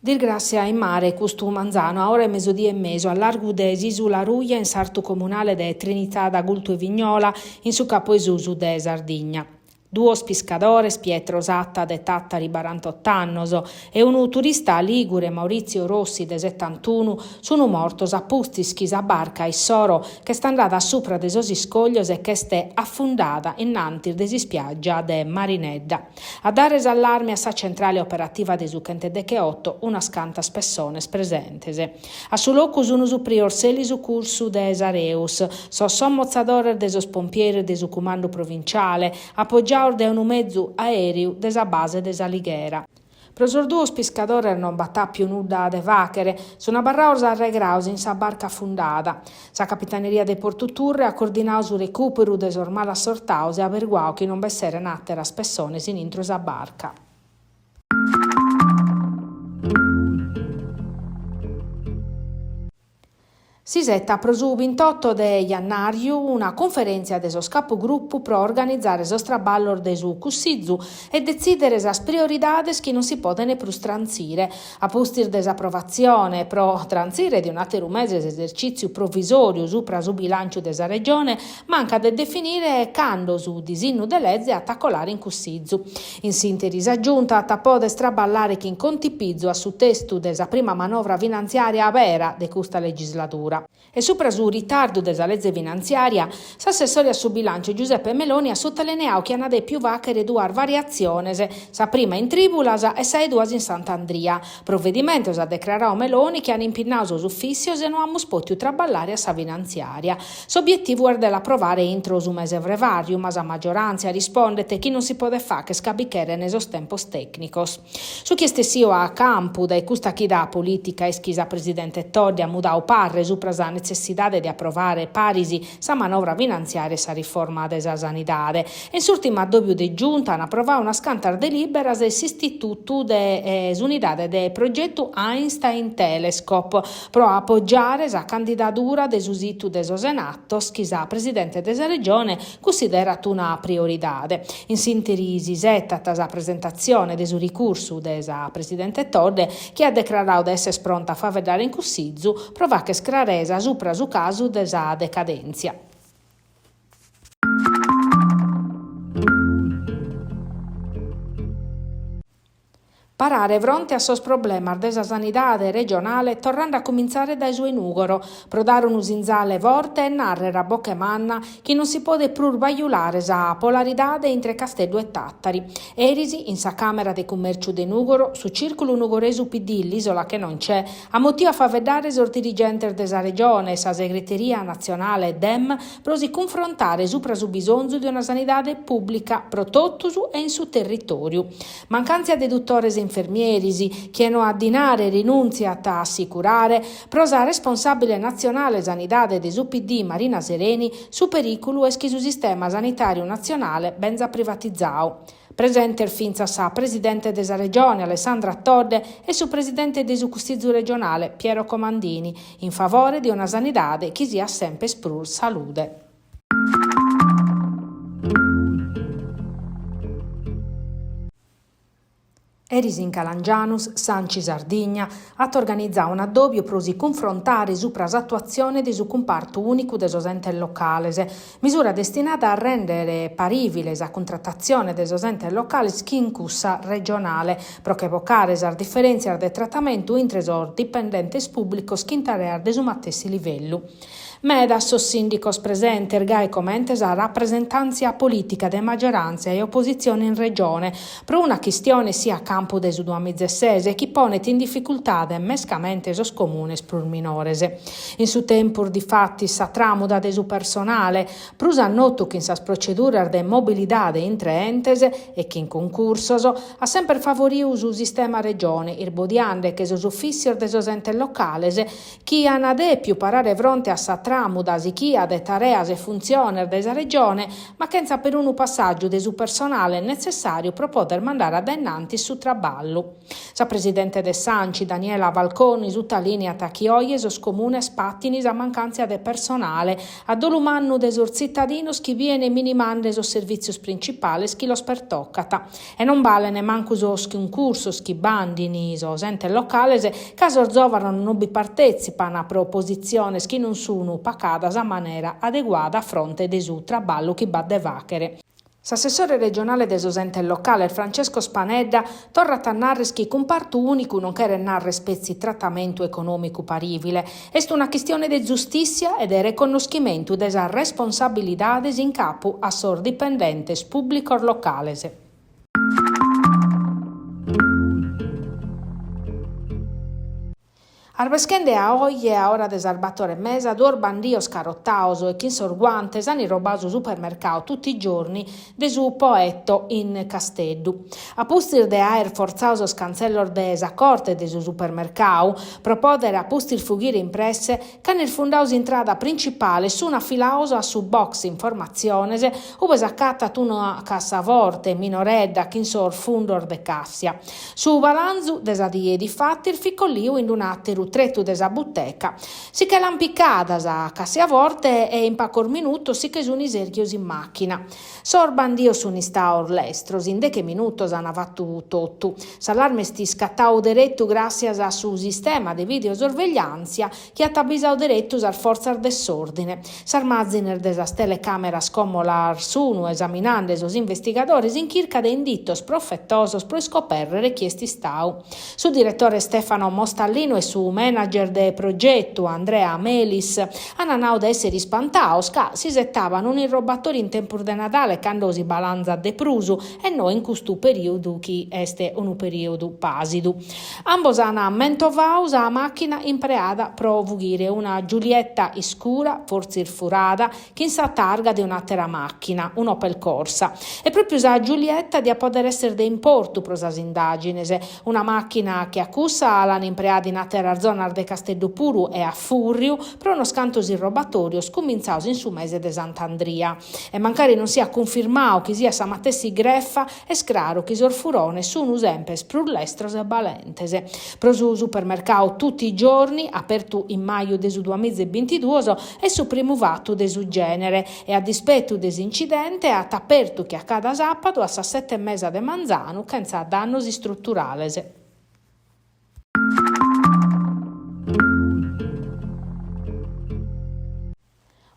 Disgràssia in mare custu manzanu a ora 'e mesudie e mesu a largu de s'Ìsula Ruja in sartu comunale de Trinità d'Agultu e Vignola in su Capu 'e Susu de Sardigna. Duos piscadores, Pietro Satta de Tàtari barantot'annos e unu turista lìgure Maurizio Rossi de setantunu, sunt mortos a pustis chi sa barca issoro ch'est andada a supra de sos iscòglios e ch'est afundada innantis de s'ispiàgia de Marinedda. A dare s'allarme a sa centrale operativa de su chentedecheoto unas cantas pessones presentes. A su locu sun suprios s'elisucursu de s'Areus, sos sommotzadores de sos pompieris de su cumandu provinciale, apogiados dae unu mezu aèreu de sa base de S'Alighera. Pro sos duos piscadores non b'at àpiu nudda de fàghere, sun abarrados arregrados in sa barca afundada. Sa Capitaneria de Portu Turre at coordinadu su recùperu de sos malassortados e at averguadu chi non b'esseren àteras pessones in intro sa barca. S'isetat pro su bintoto de jannàriu una cunferèntzia de sos capugrupu pro organizare sos traballos de su Cussizu e detzìdere sas prioridades chi non si podent prus trantzire. A pustis de s'aprovatzione pro trantzire de un'àteru mese s'esercìtziu provisòriu supra su bilànciu de sa Regione, mancat de definire cando su disinnu de leze at a colare in Cussizu. In s'ìnteri sa Giunta at a poder traballare chin contipizu a su testu de sa prima manovra finantziària bera de custa legisladura. E supra su ritardu de sa leze finantziària, s'assessore a su bilànciu Giuseppe Meloni at sutalineadu chi ant dèpiu fàghere duas variatziones, sa prima in trìbulas e sa 'e duas in Sant'Andria. Provedimentos, at decraradu Meloni, chi ant impinnadu sos ufìssios e no amus pòtiu traballare a sa finantziària. S'obietivu est de l'aprovare intro su mese frevàriu, ma sa magioràntzia rispondet chi non si podet fàghere ca bi cheren sos tempos tècnicos. Su chi est essiu a campu dae custa chida polìtica est chi sa presidente Todde at mudadu parre supra sa netzessidade de aprovare paris sa manovra finantziària e sa riforma de sa sanidade. E in s'ùrtimu addòbiu de giunta an aprovadu unas cantas delìberas e s'istitutu de s'unidade de progetu Einstein Telescope pro apogiare sa candidadura de su situ de sos Enattos chi sa presidente de sa Regione cussiderat una prioridade. In s'ìnteri s'isetat sa presentatzione de su ricursu de sa presidente Todde, chi at decraradu de esser pronta a faeddare in Cussizu pro fagher craresa supra su casu de sa decadèntzia. Parare fronte a sos problemas de sa sanidade regionale torrende a cumintzare dae su 'e Nùgoro, pro dare unu sinzale forte e nàrrere a boche manna chi non si podet prus bajulare sa polaridade intre Casteddu e Tàtari. Eris, in sa Càmera de Cummèrciu de Nùgoro, su Cìrculu Nugoresu PD L'isola che non c'è at mutiu a faeddare sos dirigentes de sa Regione e sa segreteria natzionale Dem pro si cunfrontare supra su bisonzu de una sanidade pùblica pro totus e in su territòriu. Mancàntzia de dutores e infermieris, chie no at dinare rinùntziat a si curare, pro sa responsàbile natzionale sanidade de su PD Marina Sereni, su perìculu est chi su sistema sanitàriu natzionale benzat privatizadu. Presentes fintzas sa presidente de sa Regione Alessandra Todde e su presidente de su Cussizu regionale Piero Comandini, in favore de una sanidade chi siat semper prus salude. Eris in Calangianus, s'Anci Sardigna at organizadu un'addòbiu pro si cunfrontare supra s'atuatzione de su cumpartu ùnicu de sos entes locales, misura destinada a rèndere parìvile sa cuntratatzione de sos entes locales chin cussa regionale, pro che bocare sas diferèntzias de tratamentu intre sos dipendentes pùblicos chin tareas de su matessi livellu. Medas sos sìndicos presentes, gai comente sa rapresentàntzia polìtica de magioràntzia e opositzione in Regione, pro una chistione essia a campu dae su duamizesès e chi ponet in dificultade mescamente sos comunes prus minores. In su tempus, difatis, sa tràmuda de su personale, prus a notu chin sas proceduras de mobilidade intre entes e chin cuncursos, at semper favoridu su sistema Regione, irbodiande che sos ufìssios de sos entes locales chi an dèpiu parare fronte a sa tràmuda sichia de tareas e funtziones dae sa Regione, ma chentza perunu passàgiu de su personale netzessàriu pro poder mandare a dae innantis su traballu. traballu. Sa presidente de s'Anci, Daniela Falconi, sutalìniat chi oje sos comunes patint sa mancàntzia de personale, a dolu mannu de sos tzitadinos chi bien minimande sos servìtzios principales chi los pertocant. E non balent mancu sos cuncursos chi bandin sos entes locales ca sos zòvanos non bi partètzipan pro positziones chi non sun pacadas a manera adeguada a fronte de su traballu chi b'at de fàghere. S'assessore regionale de sos entes locales Francesco Spanedda torrat a narrer chi cumpartu ùnicu non cheret narrer petzi tratamentu econòmicu parìvile, est una chistione de zustìssia e de reconnoschimentu de sas responsabilidades in capu a sos dipendentes pùblicos locales. Arbeschende a oje, a ora de sas bator e mesa, duos bandios carotaos e chin sos guantes an irrobau su supermercau Tutti i Giorni de su Poetto in Casteddu. A pustis de aer fortzau sos cantzellos de sa corte de su supermercau, pro pòdere a pustis fughire in presse, ch'an irfundau s'intrada principale e sun afilaos a su box informatziones ube s'acatat una cassaforte minoredda chin sos fundos de càssia. Su balanzu de sa die difatis fit colliu in un'àteru tretu de sa buteca. Si che l'an picada sa cassiaforte e in pacos minutos si che sun isèrghios in màchina. Sos bandios sun istaos lestros, in deche minutos an fatu totu. S'allarme est iscatau deretu gràssias a su sistema de videosorvegliàntzia chi at abisau deretu sas fortzas de s'òrdine. Sas màzines de sas telecàmeras como las sunu esaminande sos investigadores in chirca de inditos profetosos pro iscopèrrere chie est istau. Su diretore Stefano Mostallino e su manager de progetu Andrea Melis an nau de èssere ispantaos ca s'isetaban un'irrobatòriu in tempus de Nadale cando si balanzat de prus e no in custu perìodu chi est unu perìodu pàsidu. Ambos an mentovau sa màchina impreada pro fughire, una Giulietta iscura, fortzis furada, chin sa targa de un'àtera màchina, un'Opel Corsa. E pròpiu sa Giulietta diat pòdere èssere de importu pro sas indàgines, una màchina che a cussa l'an impreada in àteras zonas de Casteddu puru e a fùrriu pro unos cantos irrobatòrios cumintzados in su mese de Sant'Andria. E mancari non siat cunfirmadu chi siat sa matessi grefa, Est craru chi sos furones sunu semper prus lestros e balentes. Pro su supermercau Tutti i Giorni, apertu in maju de su duamiza e bintiduos, est su primu fatu de su gènere e a dispetu de s'incidente at apertu che a cada sàpadu a sas sete e mesa de manzanu chentza dannos istruturales.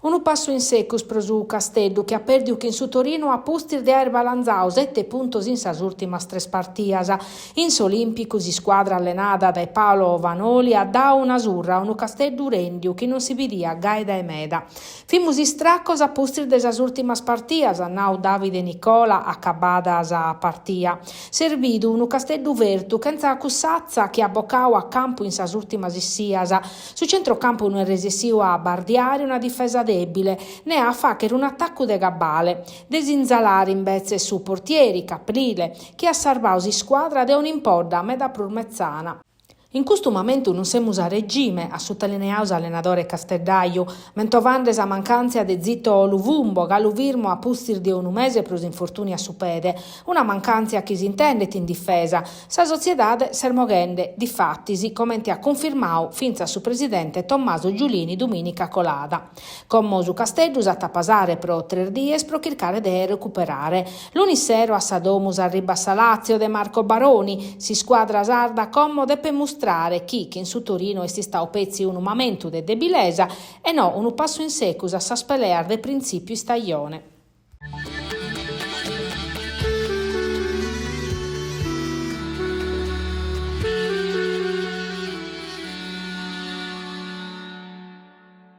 Unu passu in secus pro su Casteddu chi at pèrdiu chin su Torinu a pustis de aer balanzau sete puntos in sas ùrtimas tres partias. In s'Olìmpicu s'iscuadra allenada dae Paolo Vanoli at dau una surra a unu Casteddu rèndiu chi non si bidiat gai dae meda. Fimus istracos a pustis de sas ùrtimas partias, at nau Davide Nicola acabada sa partia. S'est bidu unu Casteddu fertu, chentza cuss'atza chi at bocau a campu in sas ùrtimas issias. Su centrocampu no est resessiu a bardiare una difesa dèbile, ne a fàghere un'atacu de cabale. De sinzalare imbetzes su portieri, Caprile, chi at sarbau s'iscuadra de un'impodda meda prus metzana. In custu mamentu non semus a regime, at sutalineau s'allenadore casteddaju, mentovande sa mancàntzia de Zito Luvumbo, galu firmu a pustis de unu mese pro s'infortùniu a su pede. Una mancàntzia chi s'intendet in difesa, Sa sotziedade s'est moghende, difatis, comente at cunfirmadu fintzas su presidente Tommaso Giulini dumìnica colada. Como su Casteddu s'at a pasare pro tres dies pro chircare de recuperare. Lunis sero a sa Domus arribat sa Lazio de Marco Baroni. S'iscuadra sarda como depet mustrare chi chin su Torino est istadu petzi unu mamentu de debilesa e no unu passu in secus a sas peleas de printzìpiu istajone.